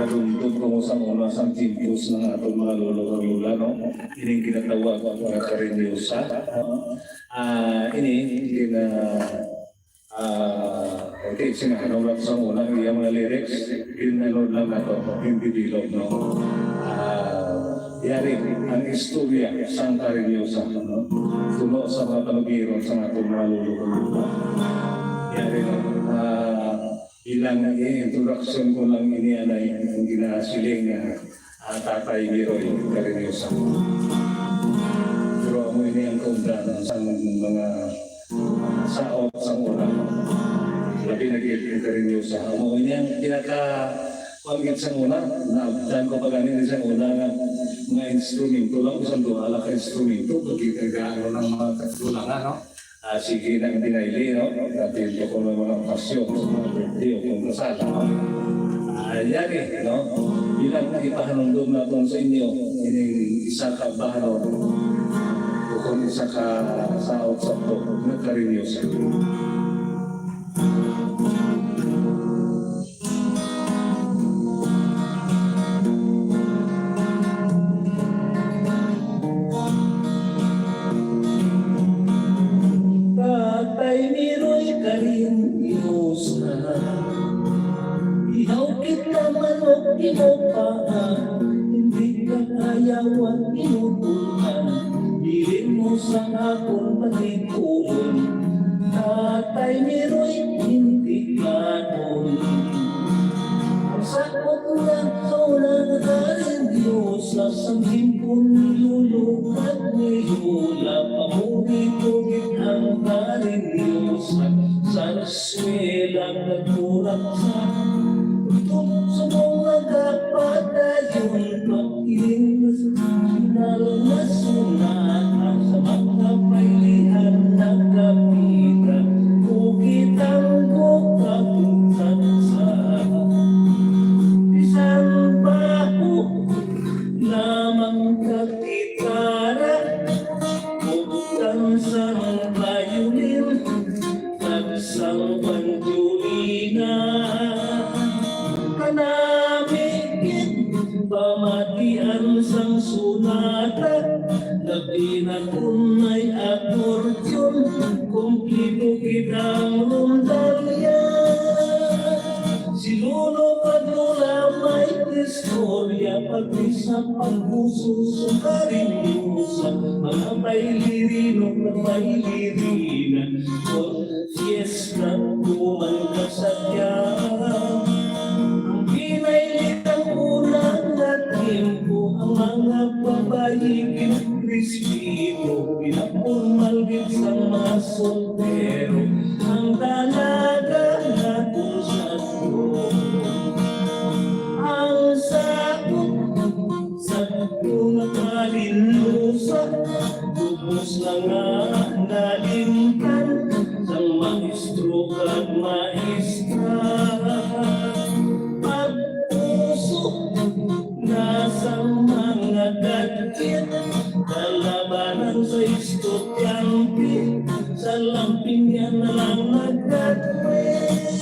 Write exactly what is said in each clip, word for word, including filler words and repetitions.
Naluntod ko sang una sang tiempos nga aton mga lolo kag lola, no? Ining ginatawag nga karinyosa, no? Ah, ini gina-, ah, okay, sing-ano lang sang una, ang iyang mga lyrics, gin-, ano lang nato, gin-develop, no? Ah, yari ang istorya sang karinyosa, no? Puno sa mga panugiron sang aton mga lolo kag lola. Yari, no? Ah, Bilang i-introduction ko lang ini, anay, ang ginasiling nga, ah, Tatay Miroy Karinyosa. Pero amo ini ang kaundanan sang mga, ah, saot sang una. Labi na gid ang Karinyosa. Amo ini ang pinaka, kuwan gid sang una. Naabtan ko pa gani ni sang una nga mga instrumento lang, bisan duha lang ka instrumento, pagkita gaano ng mga kagulangan, no? Ah, sige nang binayli, no? Dati ito ko ng mga okasyon, sa mga birthday o kung kasal, no? Ah, yari, no? Bilang ipahanumdom naton sa inyo, ining isa ka bahanon, o kung isa ka saot sa to, nga karinyosa. Tatay Miroy Karinyosa, ihaw kita manok, imo paa, hindi ka ayawan, inutuan, bilin mo sa akon patikuon. Tatay Miroy, hindi kanon. Ang sakot nga sa unang karinyosa, sang timpon ni Lolo kag ni Lola, pamuri ko gid ang karinyosa, sa eskwela kag turaksa. Tungtod sa mga padayon, pag-iling mas Nalunasunan sa mga pailihan, nagkapita, ukit ang buka, bukag sa bisan baho lamang ka gitara, buktan sang violin, kag sang banjolina. Kanami gid pamatian sang sonata, labi na kun may akordeon, kompleto gid ang rondalya. Si Lolo kag Lola may istorya, pati sa paghuso sa karinyosa, mga bailirino kag bailirina. Fiesta tuman kasadya. Ang pinailit ang unang nga tiempo, ang mga babayi ginrespeto, pinapormal gid sa mga soltero. Ang dalaga nga konsagro, ang sakop Sakto nga kalinlusa, tubos na nga nalimtan sang maestro kag maestra. Pag-usok na sang mga kadkit, kalabanan sa estudyante, sa lampingan na lang nagkatwit.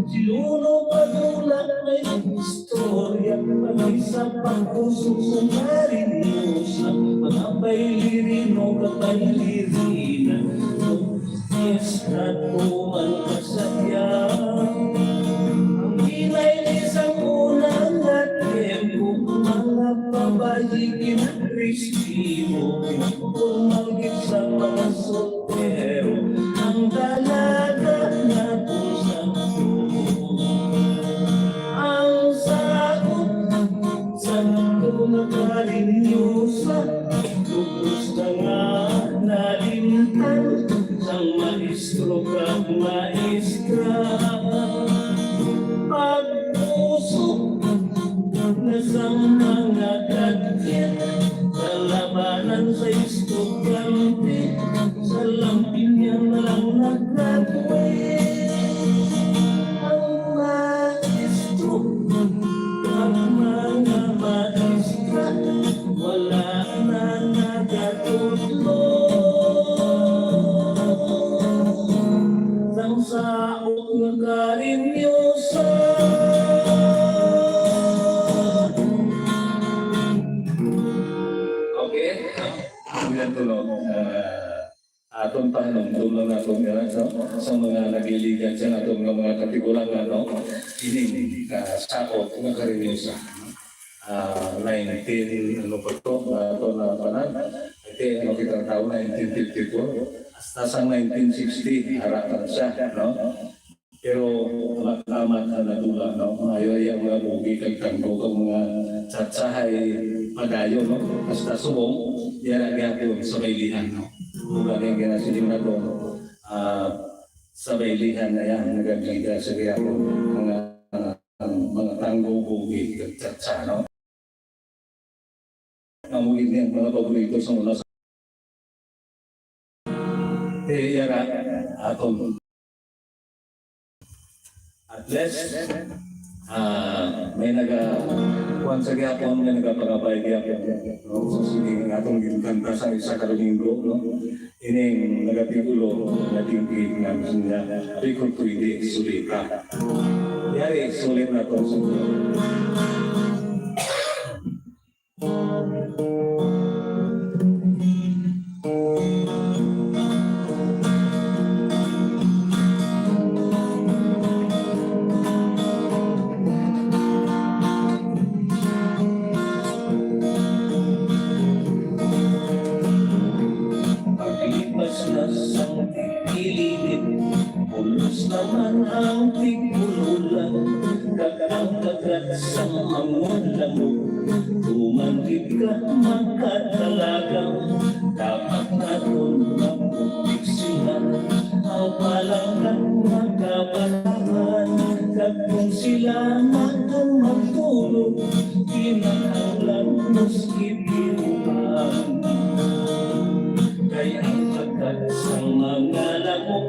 Si Lolo Padula may istorya, pati sa pagkusog sa karinyosa, mga bailirino kag bailirina, fiesta tuman kasadya. Ang pinailit sang unang nga tiempo, mga babayi ginrespeto, pinapormal gid sa mga soltero, ang dalaga nga konsagro. Ang sakop sa mga karinyosa, tubos na nga nalimtan sang maestro kag maestra. Pag-usok na sang mga kadkit, kalabanan sa estudyante, sa lampingan na lang nagkatwit. Ang maestro, ang mga maestra, wala na nagatudlo. ka sakop nga Karenyosa. Ah, nineteen, ano pa to, nga to na panan, ate, ano kita tao, nineteen fifty-four, hasta sa nineteen sixty, haratan siya, no? Pero makamat na nadula, no? Maayo iya mga bugi kag tanggo kag mga tsatsahay padayon, no? Hasta subong, yara gyapon sa bailihan, no? Kung ano yung ginasiling nato, ah, sa bailihan na yan, nagagida sa gyapon, mga, mga tanggo, bugi, kag tsatsa, no? Amo gid ni ang mga paborito sa una sa, eh, yara, aton. At least, ah, may naga-, kuwan sa gyapon, may nagapangabay gyapon, no? So, sige, ang atong ginkanta sa isa ka Domingo, no? Ining nagatigulo, natingkig nga niya, "Abi kon pwede, sulita." Yari, sulit na to. Paglipas na sang tigilid, pulos naman ang tigululan, kag ang kagat sang mga lamok. Tuman gid ka makatalaga, dapat naton maproteksihan ang palangga nga kabataan, kag kung sila man ang magtulog, kinahanglan mosquitohan. Kay ang kagat sang mga lamok,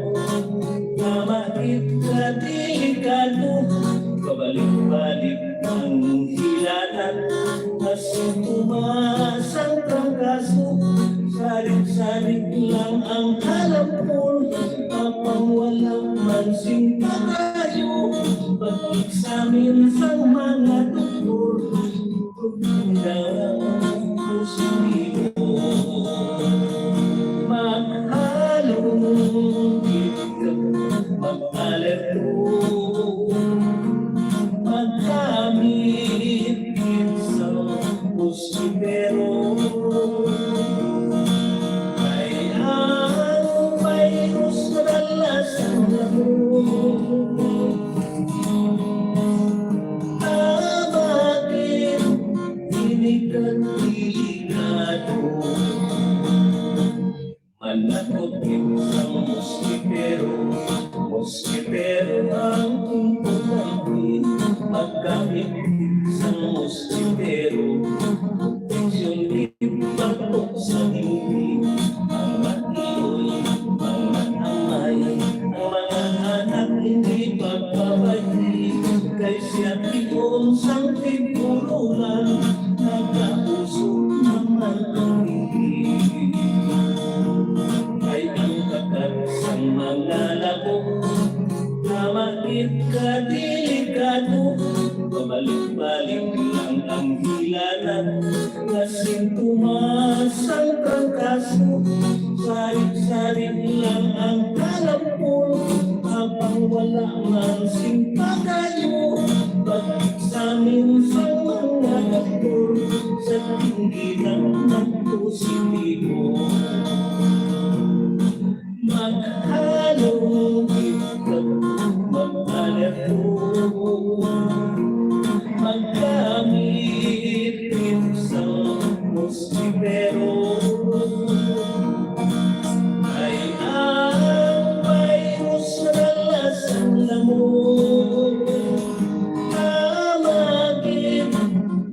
tama gid ka delikado, pabalik-balik ang hilanat, nga sintomas sang trangkaso. Salig-salig lang ang halampol, mapangwala man sing pag-ayo. Pag-examine sang mga doktor, tugtog na positibo. Maghalong gid ka, mag-alerto, magkamit gid sa mosquitero. Kay ang virus madala sa lamok. Tama gid, ini ka delikado. Manakot gid sang mosquitero, mosquitero ang importante. Maggamit gid sang mosquitero, proteksyon gid batok sa dengue. Ang matiyoy, ang matamay, ang mga anak hindi pagpabay-i, kay siya tion sang tigululan, nagausog naman ang tingin. Kay ang kagat sang mga lamok, tama gid ka delikado, pabalik-balik lang ang hilanat, nga sintomas sang trangkaso. Salig-salig lang ang kalampol, habang wala man sing pag-ayo. Pag-examine sang mga doktor, sa tinggi lang nagpositibo. Maghalong gid ka, mag-alerto, maggamit gid sang mosquitero. Kay ang virus madala sang lamok, tama gid,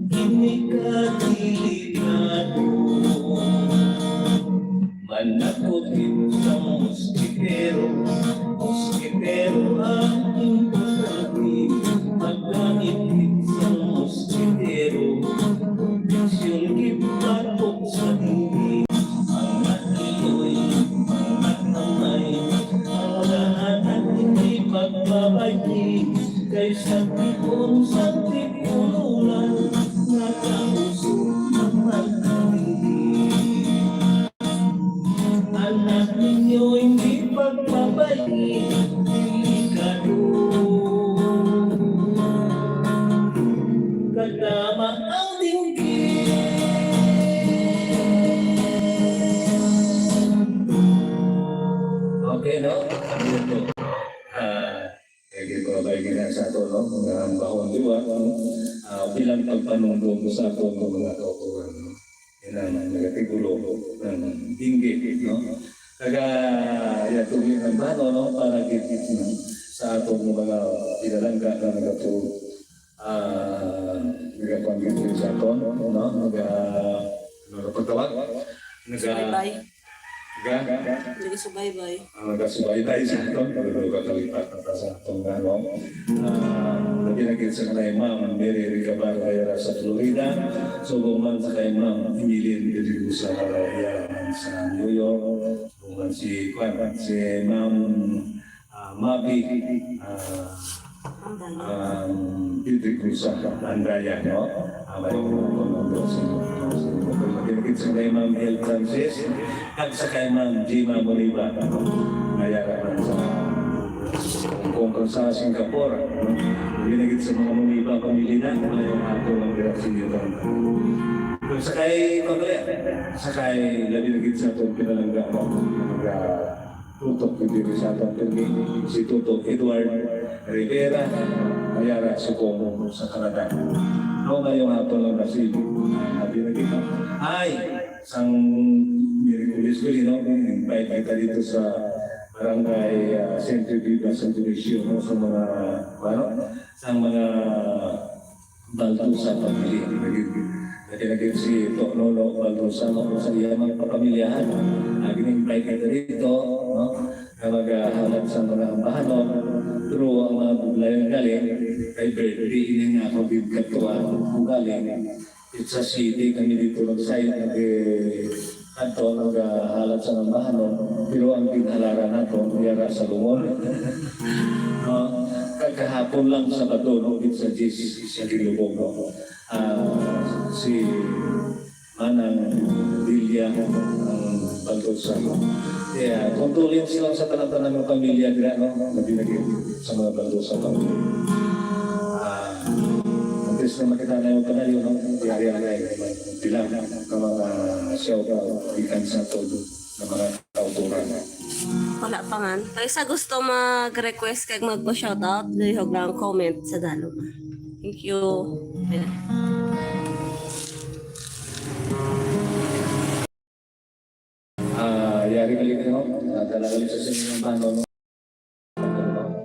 ini ka delikado. liwat, no? Ah, bilang pagpanumdom sa aton nga mga kauturan, no? Yan ang nagakigulo ng inggit, no? Kag ya tubig ng bano, no? Para gid, no? Sa aton mga pinalangga nga nagatu-, ah, nagapanggit sa aton, no? Naga-, ano na pagtawag? Naga-, Bye-bye. Ga? Nagasubaybay. Ang nagasubaybay sa aton, pero nagakalipat na ta sa aton nga, no? Ah, labi na gid sa kanay Ma'am Mary Ricabar, nga yara sa Florida. Subong man sa kay Ma'am Emilyn Pedregosa, nga yara man sa New York. Subong man si, kwan, si Ma'am, ah, Mabi, ah, Ang dami. Um, Pedregosa, Andaya, no? Ah, may mga pamangkot sa inyo, sa inyo. Pagkakit sa kay Ma'am El Francis, kag sa kay Ma'am Gina Moniba, no? Nga yara man sa Hong Kong, kag sa Singapore, no? Pinagit sa mga Moniba pamilya na, maayong hapon lang dira sa inyo tanan. Kag sa kay, sa kay, labi na gid sa atong pinalangga, no? Mga Tutok gid diri sa aton pirmi, si Tutok Edward Rivera, nga yara subong sa Canada. No, maayong hapon lang, Brazil. Abi na kita. Ay, sang Miyerkules ko, no, invite kita dito sa barangay, ah, Centro Viva Santo Dionisio, no, sa mga, ano, sa mga Baldosa family. Naging, naging si Tok Nolo Baldosa, no, sa iya mga kapamilyahan. Ah, gin-invite kita dito, no, nga maghalat sa mga ambahanon. Pero ang mga buglayan gali, kay birthday ini nga ako gid kadtuan. Ugali, it's a city kami dito nag-sign, nag-, Adto nagahalat sa ambahanon, pero ang ginhalaran nato yara sa lungon. No? Kagahapon lang, Sabado, no, gid sa diyes sa Ginlubong, no? Ah, si Manang Delia ang Baldosa. Kaya, condolence lang sa tanan-tanan ng pamilya dira, no? Labi na gid sa mga Baldosa family. Ah, at least na makita na yung panayo, no? Yari ang ay, bilang ka mga shout out gikan sa todo nga mga kauturan. Wala pa man. Kay sa gusto mag-request kag magpa-shoutout, lihog lang comment sa dalom. Thank you. Ah, yari kali, no? Ah, dala kali sa sining bano, no?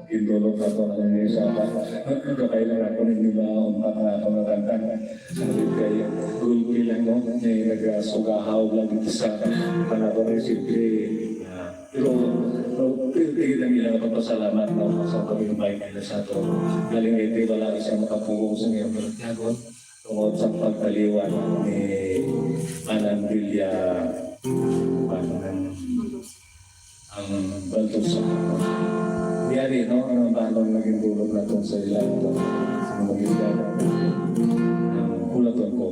Gintulog na to ang isa pa. Nagkakailan ako ng mga umpat na ako ng kanta. Sabi kay gulpi lang, no? May nagasugahaw lang dito sa panahon ni siyempre. Ah, pero, pero, pero tigil lang nila ang pagpasalamat, no? Sa pag-invite nila sa ato. Galing ito, wala siya makapugong sa ngayon. Pero tiyagon, tungod sa pagtaliwan ni Manang Bilya, Manang ang Baldosa. Yari, no? Ang banon naging dulot naton sa ilang ito. Sa mga gilid, ang hulaton ko.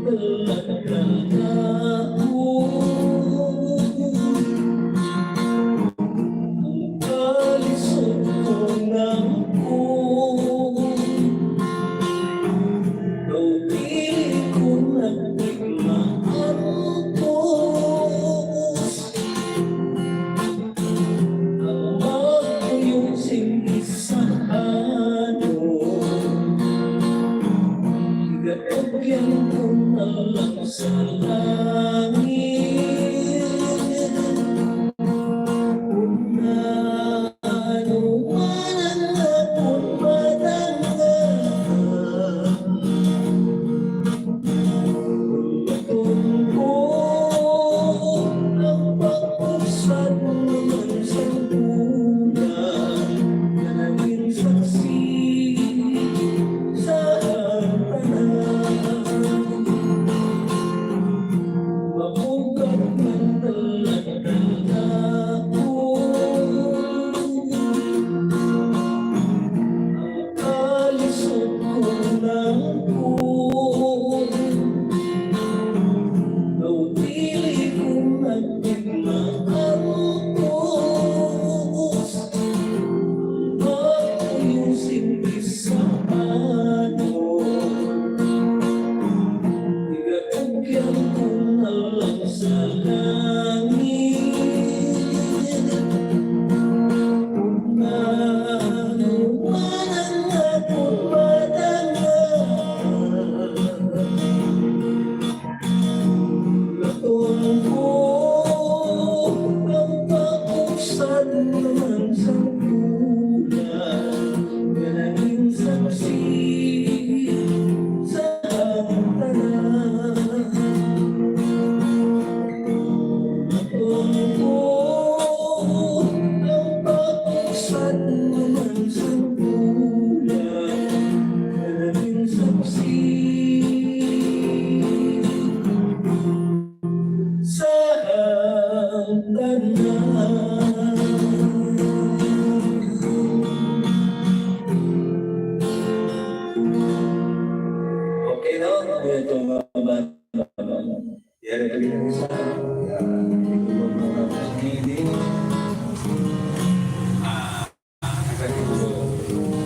Ang kalisod ko nang ko, daw dili ko nagtigmaan. Ang magtuyo sing isa ano, igatugyan ko na lang sa langit. Kung ano man ang akon matanggap, ang pagpusad mo man sa bulan, nga naging saksi sa tanan. Mabugag man talaga ko. Kalisod ko lang ko, daw dili ko nagtigmaantos. Ang pagtuyo sing isa ano, igatugyan ko na lang sa langit. Kung ano man ang akon matanggap, laton ko ang pagpusad naman sa bulan, nga naging saksi sa tanan. Ang pagpusad naman sa bulan, naging saksi sa tanan. Okay, no? Ito, mga bata. Yan, ito yung isa. Yan, ito yung mga hindi. Ah, ah, ito yung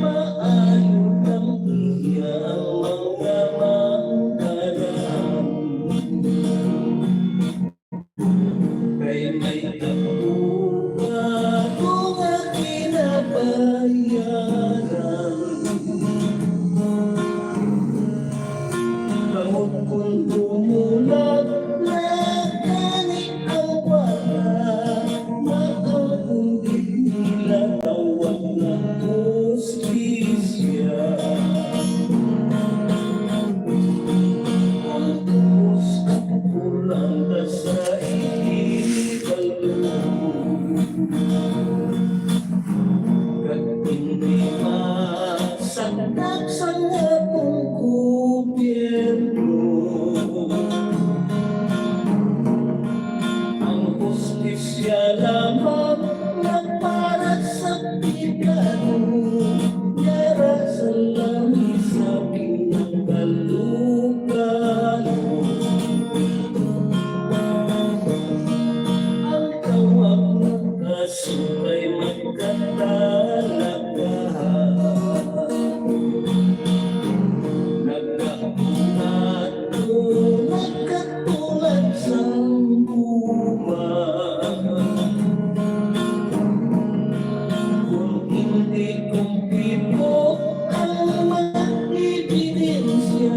Maayo lang iya ang mga manggaran. Kay may ako pa ko nga kinabayaran. Kamot kon bumulag na gani ang wala, maabot nila tawag nga hustisya. Kung tuos ako lang ka sa ihibalo, kag hindi masagdak sang akong gobyerno. Ang hustisya lamang nga para sa pigano, yara sa langis sa pinakalugaron. Ang tawag nga kaso kay magkatalaga. Nagkatulad, nagkatulad sang guma. Kung hindi kumpleto ang mga ebidensya,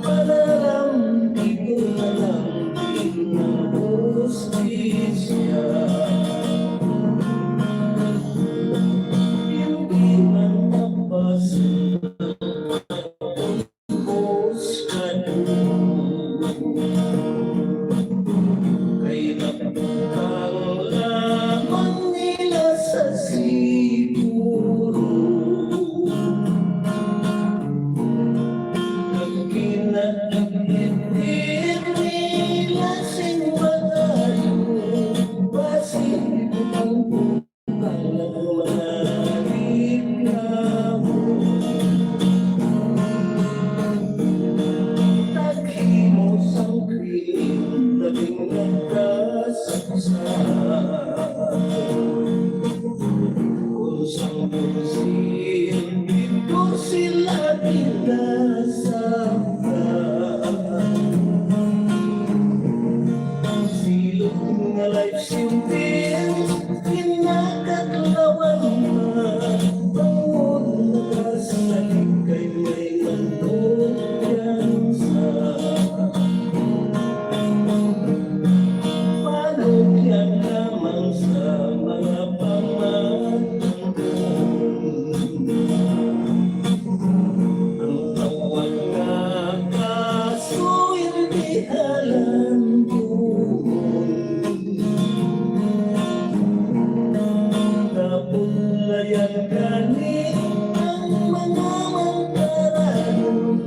para lang ito na lang din ang hustisya. Hindi man mapasok Kay nabutang lamang nila sa siguro. Ang kinatagit nila sing maayo, basin ang Silot nga life sentence, kinakadlawan na, bangod nakasalig kay may nagkumpiyansa. Panukyan lamang sa mga pamatayon. Ang tawag nga kaso hindi halangguon. Nabudlayan gani ang mga mangkaranon.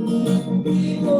Di mo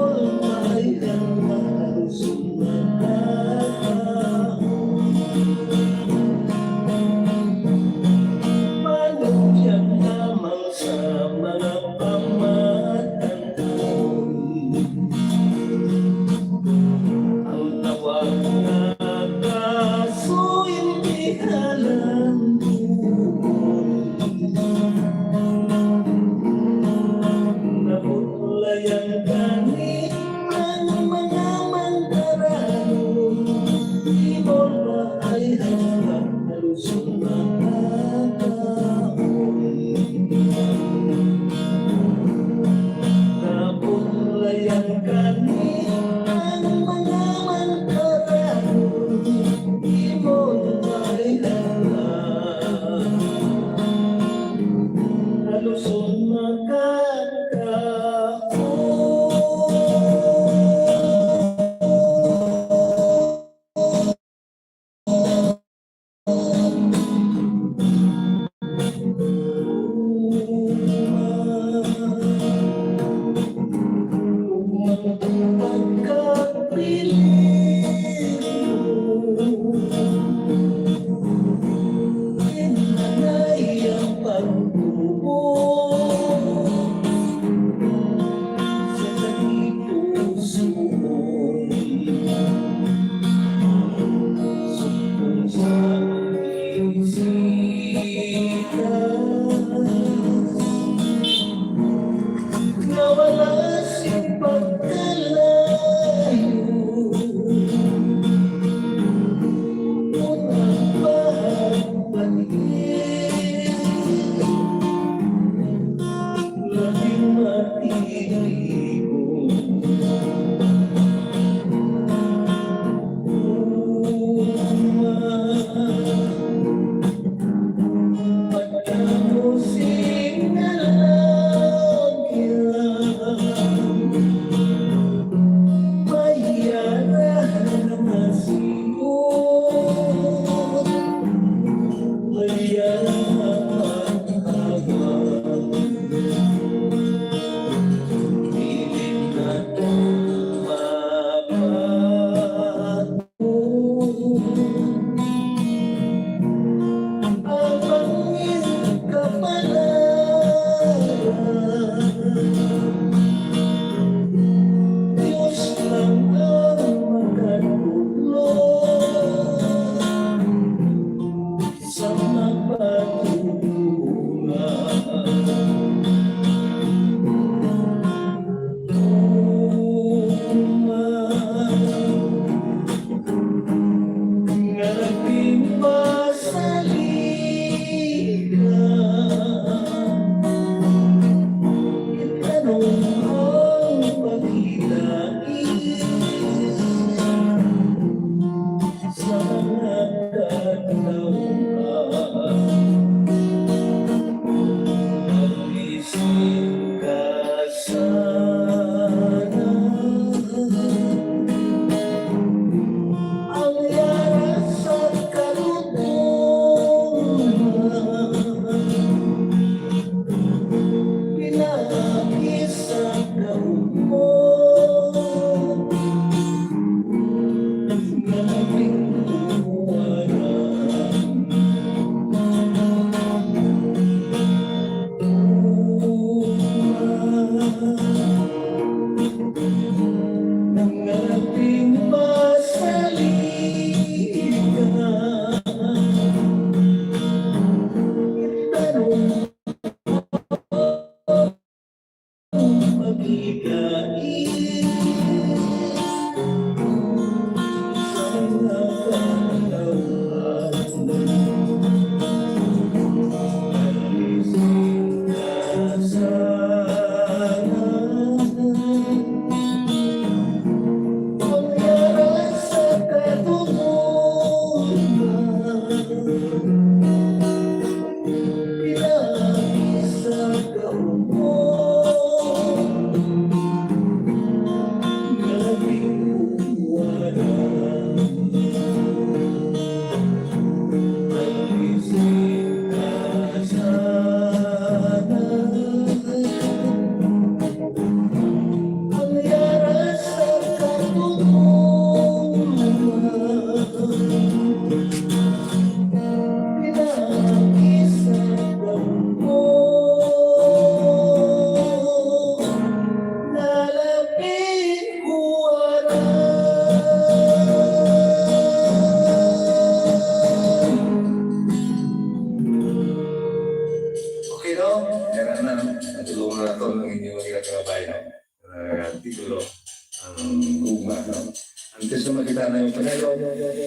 Antes na makita na yung panayo,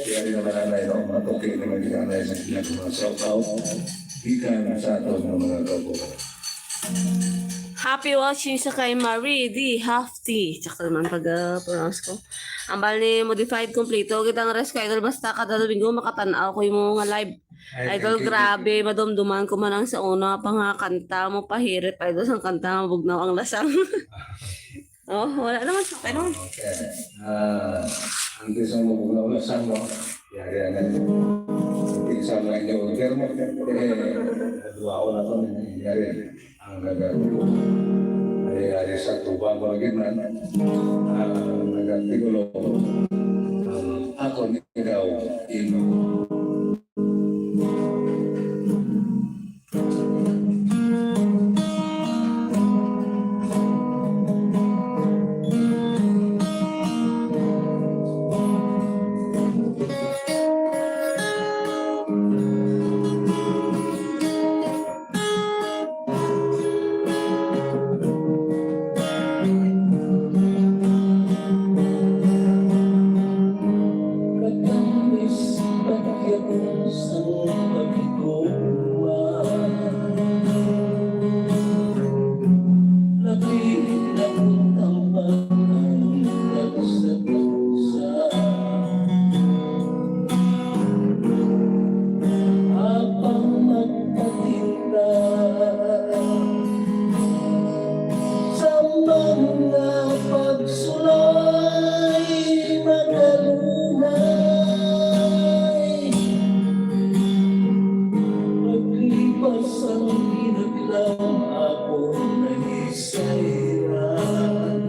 yari naman na yun, matuki naman kita na sa ginagawa sa upaw. Gikan sa aton nga mga kaupo. Happy watching sa kay Marie D. Hafti. Tsaka naman pag-pronounce ko. Ang bal ni Modified Kompleto, kita nga Resco Idol. Basta kada Domingo, makatanaw ko yung mga live. Idol, grabe, madumduman ko man ang sa una pa nga kanta mo, pahirit, Idol, sang kanta nga bugnaw ang lasang. Oh, wala naman sa, ano? Okay. Ah, antes ang mabugnaw na sa mo, yari ang ano. Pinsa mo ang order mo. Eh, duwa ko na to, yari. Ang naga-, yari, yari sa tubang ko lagi man. Ang nagatigulo, ang ako ni ikaw, ino. Katamis, bagya kong sang pagkuha. Lapit na kong tambal ang tagsa-tagsa. Habang magpatinda sa mga pagsulay, magaluhay. Maglipas ang pinaglang akong nahisayran.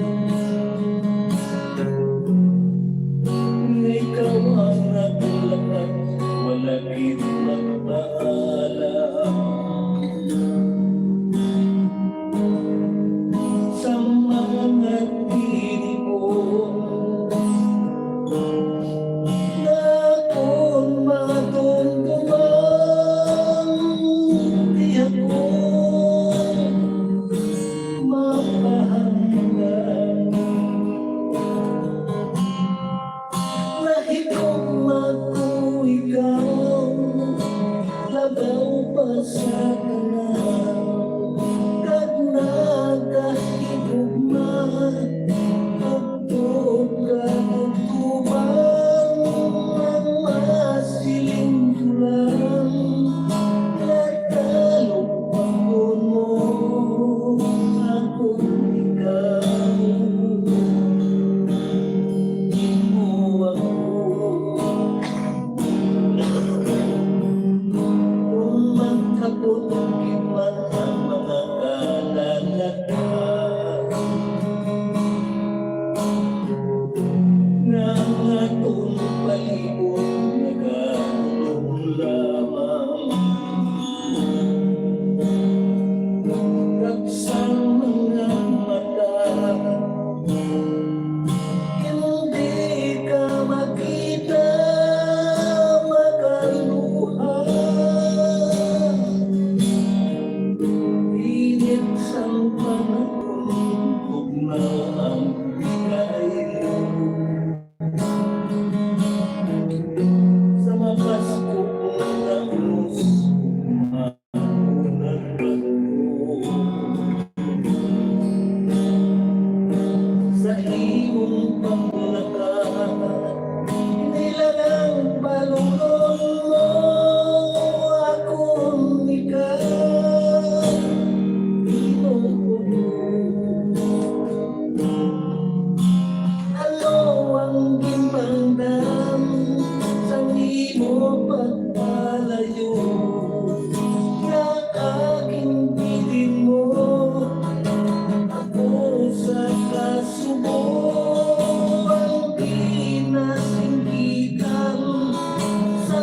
Nga ikaw ang naglakat, wala gid nagpaalam. Sa mga tinigon, nga akon madumduman, di ako makahanggan. Nahikom ako ikaw, labaw pa sa tanan, kag nakahigugma, tubtob ka tubtoban, ang masiling ko lang, nga talukbahon mo akon ikaw. Imo ako. Kung magkabot gid man ang mga kalalagyan, nga ang aton palibot nagahulog lamang. Kag sang mga mata, hindi ka makita makaluha. Init sang panahon, bugnaw ang bigay mo. Sa mapaskog nga unos, sa imong paglakat, nilalang balulon mo akong ikaw. Ano ang ginpangdam sang imo pagpalayo? Nga aking bilin mo ako sa kasubo, ang pinasinggitan sa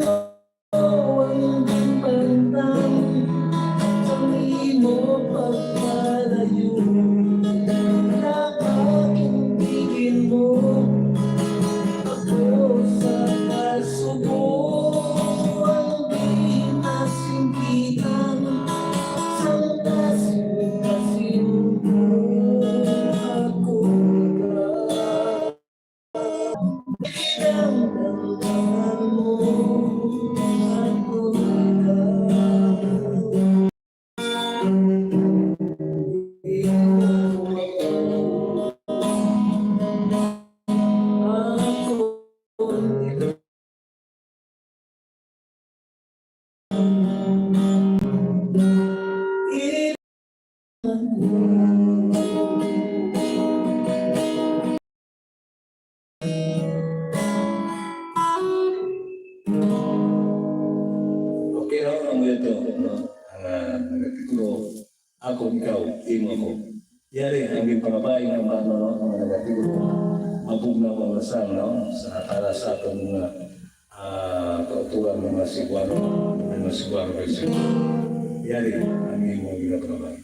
Ang ginbantang ang imo pagpalayo, nakaintigin mo ako sa kasubo. Ang ginasinggitan sang kasintasin mo, ako ka. Okay, no? Ang ito, no? Ang, ah, nagtitulo, "Ako, ikaw, imo, ako." Yari ang ginpangabayan nga mano, no? Ang nagtitulo, mabugnaw ang lasang, no? Sa, para sa aton mga, ah, kauturan, mga Cebuano, mga Cebuano kay Cebu. Yari ang imo ginapangabay.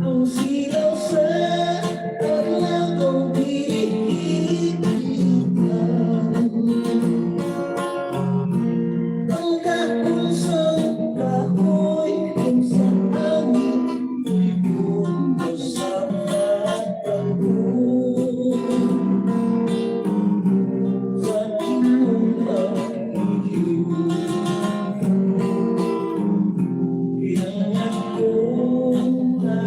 Ang silaw sa Kalabaw di kita. Ang kakunsang kahoy, kung sa angin, ibon mo sa pagkaon. Sa imong pag-ibig, kailangan ko na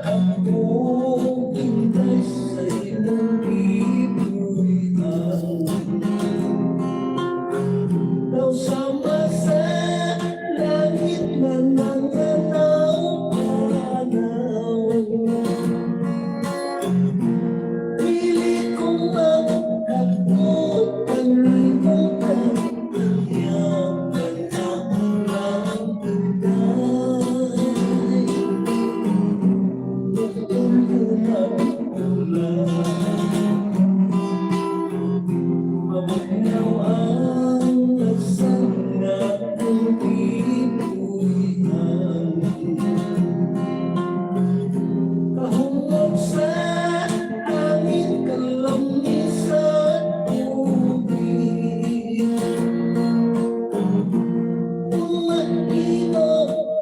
Pagkaabot intay sa imong gibuhian. Daw sama sa langit man ang tanaw-tanaw. Dili ko mag-abot ang imong pagkuyag. Kahumok sa angin, kalamni sa tubig. Ang mahimo,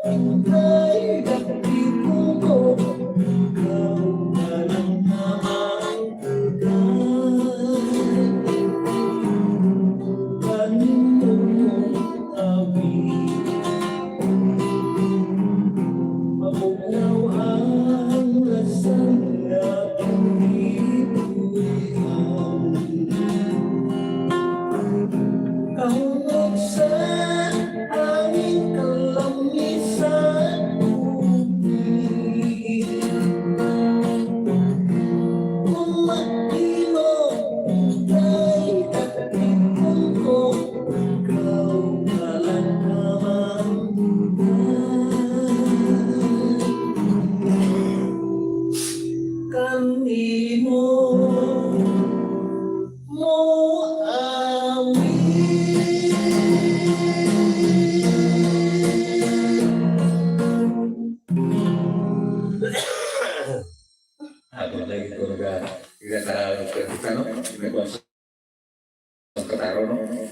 ang kay dapit ko, ikaw na lang ang tugay. Kanimo awit. Mabugnaw ang lasang akong gibuhian. Kahumok sa angin, kalamni sa tubig. Kung mahimo, kay dapit ko, ikaw na lang ang tugay. Kanimo mo awit. Ako lagi ko naga-, naga-, ano, nagkuha sa kataro, no? Ang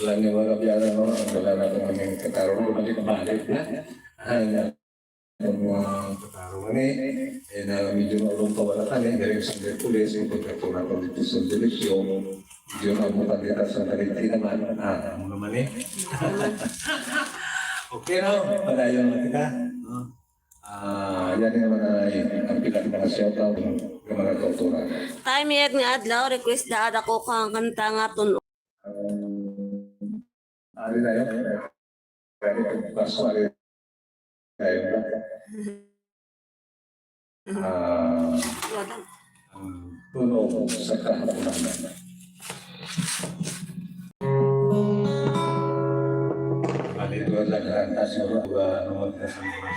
wala niya mga kapiyanan, no? Ang wala na itong mga kataro, no? Balik-balik na. Ay, Ang mga katarungan, eh, eh, na medyo maulong kawaratan, eh, dahil sa Miyerkules, yung pagkatunapan dito sa direksyon, medyo naabutan kita sa Tagaytay naman. Ah, amo naman, eh. Okay, no? Padayon naman kita. No? Ah, yan yung mga, ang pinaka mga shout out ng mga kauturan. Time yet nga adlaw, request da ako kang kanta nga tun-, Ang, ano na yun? Pwede kung Pasko, ano na yun? Ah, ang tunog sa kahaponan. Ano ito ang nagkanta siguro, ah, ano, magkasama.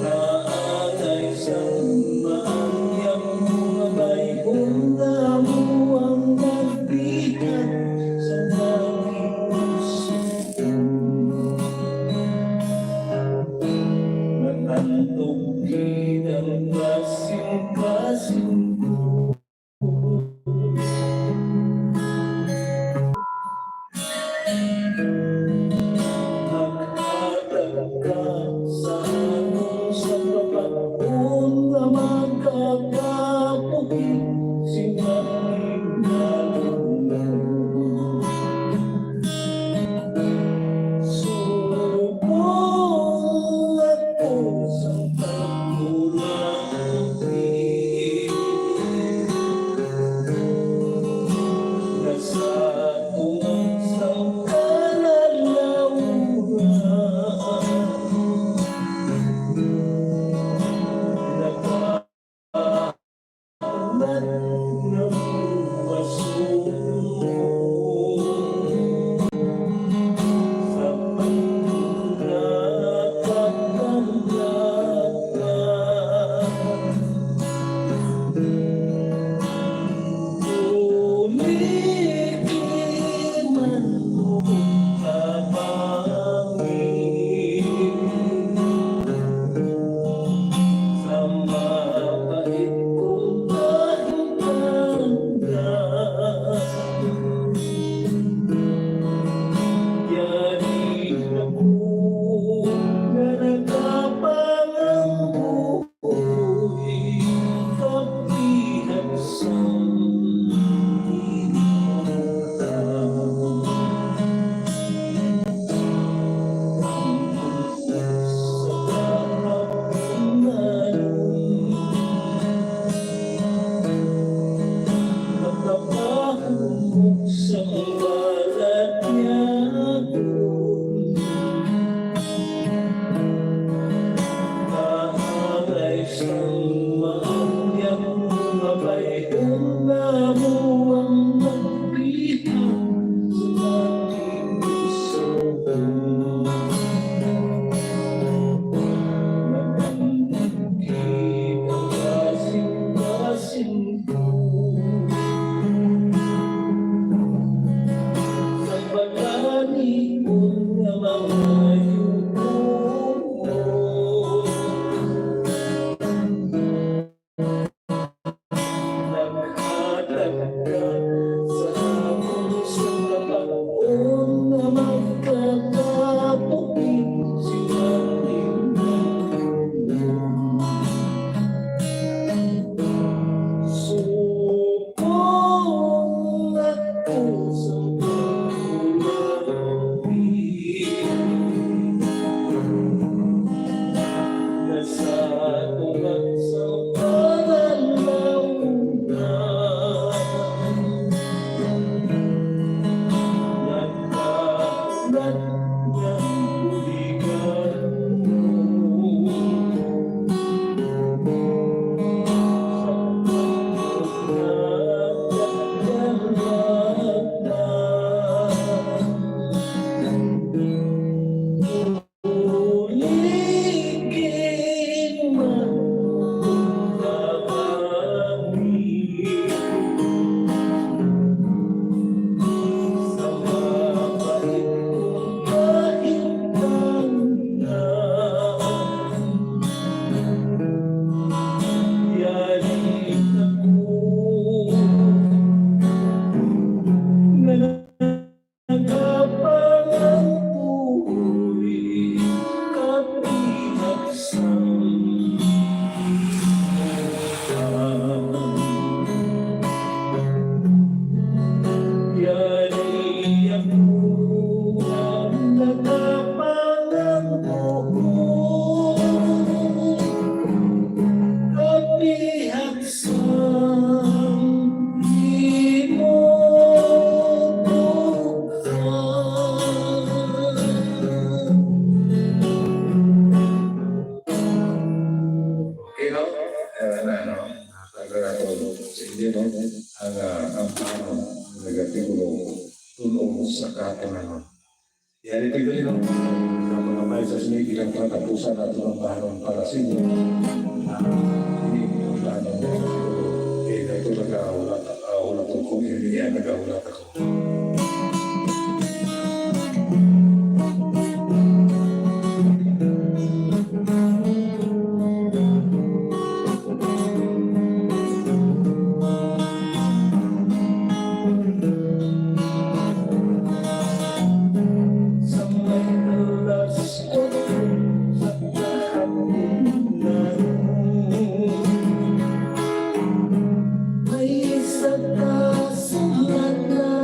Naanay sa maangyang mga bayhon na mo ang nagbigat sa langit. Natandog gid ang kasing-kasing. Naghatag ka sa amon sa kapag-on nga makakabuhi sing aming nalunod. Subong ako sa pagkulawi. Tabangan ko ang kapihak sang imo tukang. Okay, no? Eh, na, no? Taga ko sa inyo, no? Ang, ah, ang plano, ang negatibo, tulong sa katunanan. Yan, ito yung, no? Ang mga paisa sa inyo, bilang patapusan natin ang bahanon para sa inyo. Ah, ini ang plano mo. Eh, ito talaga, wala, ah, wala ko kung ini, yan, nagawala ako. Sa may alas otso sa kahapunan, may isa ka sumala.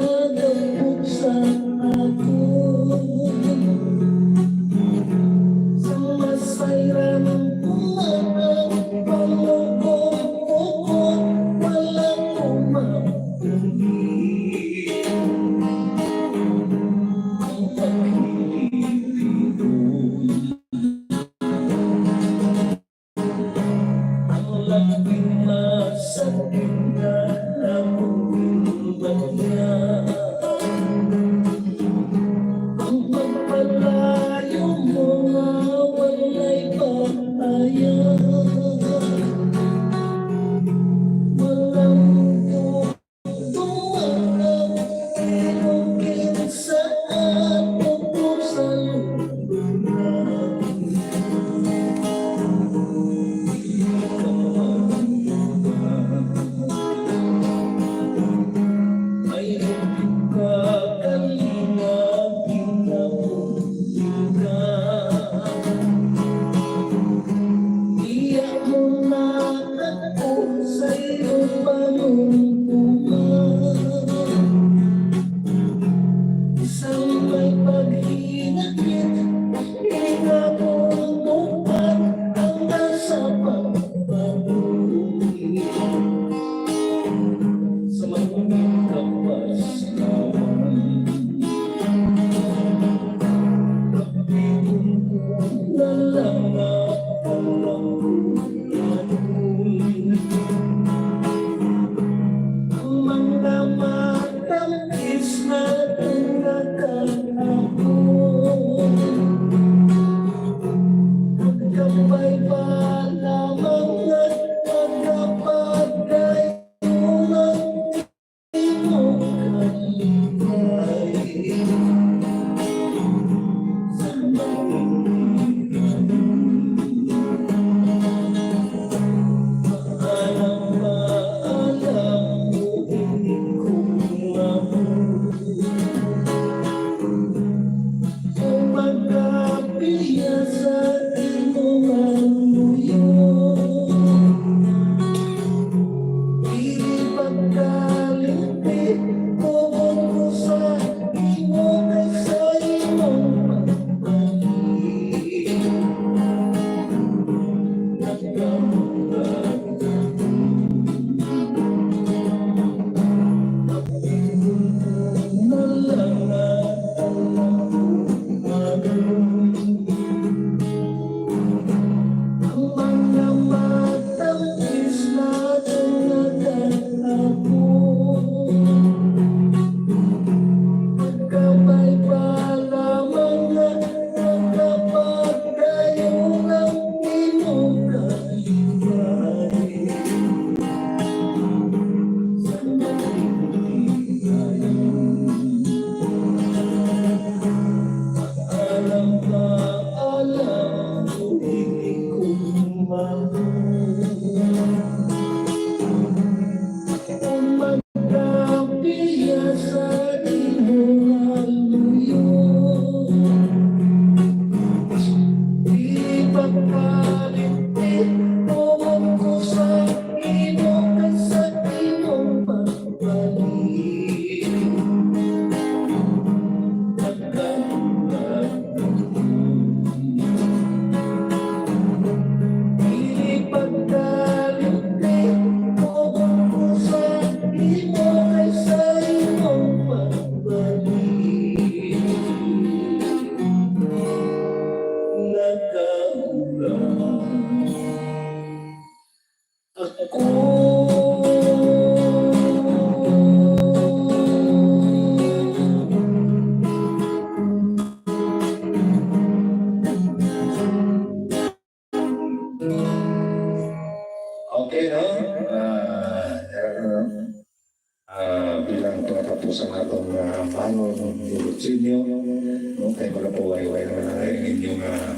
Ay, mga po, ay, ay, ay, ay, inyong, ah,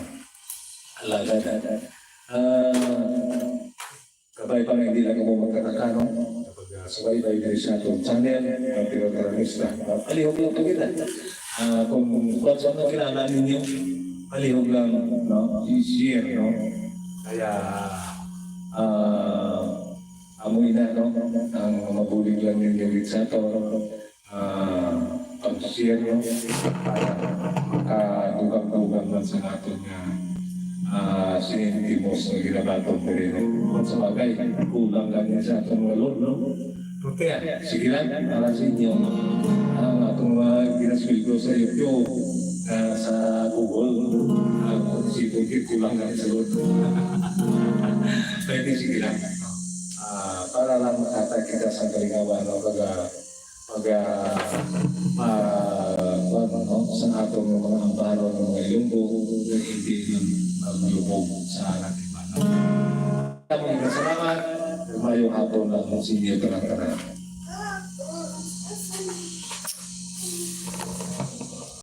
alagad. Ah, kabay pa nga hindi lang mo magkataka, no? Kapag, ah, subaybay diri sa atong channel, ang Pinotaranista. Ah, palihog lang po kita. Ah, kung what's up na kilala ninyo, palihog lang, no? I-share, no? Kaya, ah, amo ina, no? Ang mabulig lang ninyo dito sa ato, ah, pag-share, no? Para makadugang-dugang man sa naton nga, ah, sentimos nga ginabaton diri, no? Kung sa bagay, kulang lang yan sa aton nga load, no? Pero kaya, sige lang, para sa inyo. Ang atong mga ginasweldo sa YouTube, ah, sa Google, ah, kung si Tungkit, kulang lang sa load. Pwede, sige lang. Ah, para lang makatag kita sa kalingawan, no? Pag, ah, pag, ah, ma-, kuwan, no? Sa atong mga ambaron, mga Ilonggo, nga hindi lang malubog sa anak iba, no? Maraming salamat. Mayong hapon lang sa inyo tanan-tanan.